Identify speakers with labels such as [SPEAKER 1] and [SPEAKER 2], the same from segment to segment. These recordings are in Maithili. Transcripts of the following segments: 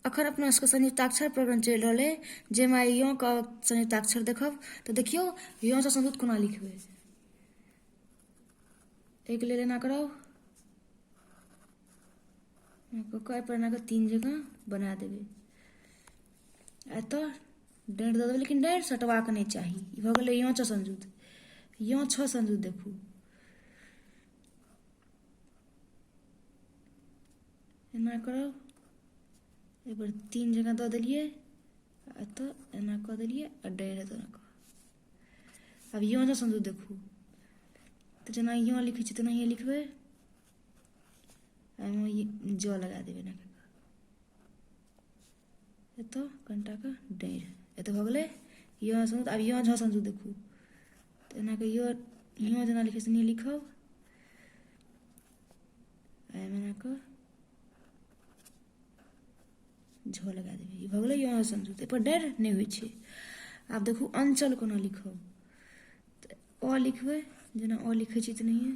[SPEAKER 1] अखन अपना सबके संयुक्ताक्षर प्रकरण चलि रहल अइ जाहिमे आइ यँ के संयुक्ताक्षर देखब। तऽ देखियौ यँ सँ संयुक्त कोना लिखबै। एहिके लेल एना करब, कऽ कऽ एहिपर एना कऽ तीन जगह बना देबै। एतऽ डाँरि दऽ देबै, लेकिन डाँरि सटबाक नहि चाही। ई भऽ गेलै यँ च संयुक्त। यँ छ संयुक्त देखू, एना करब, एहिपर तीन जगह दऽ देलियै, एतऽ एना कऽ देलियै आ डाँरि एतऽ एना कऽ। आब यँ ज संयुक्त देखू, तऽ जेना यँ लिखै छियै तेनाहिए लिखबै, एहिमे ज लगा देबै एना कऽ। एतऽ कनिटा कऽ डाँरि एतऽ भऽ गेलै य संयुक्त। आब य झ संयुक्त देखू, तऽ एना कऽ य य जेना लिखै छै लिखब, एहिमे एना कऽ झ लगा देबै। ई भऽ गेलै य संयुक्त, एहिपर डाँरि नहि होइ छै। आब देखू अंचल कोना लिखब। तऽ अ लिखबै जेना अ लिखै छी तेनाहिए।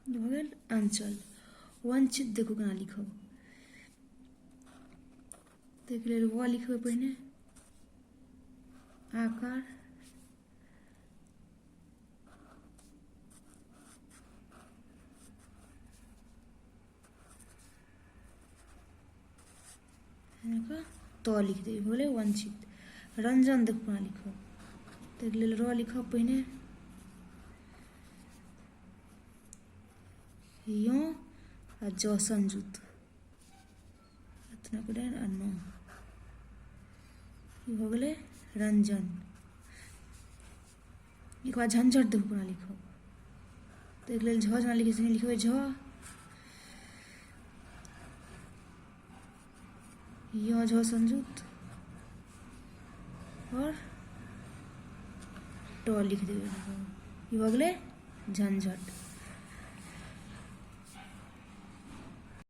[SPEAKER 1] भऽ गेल अंचल। वंचित देखू केना लिखब। ताहिके लेल व लिखबै पहिने, आकार त लिख देबै, भऽ गेलै वंचित। रंजन देखू केना लिखब। ताहिके लेल र लिखब पहिने, यो आ ज संयुक्त, एतना के आ न, ई भऽ गेलै रंजन। एक बाद झंझट देखू कोना लिखब। ताहिके लेल झ जेना लिखै छियै लिखबै झ, य झ संयुक्त और ट लिख देबै। ई भऽ गेलै झंझट।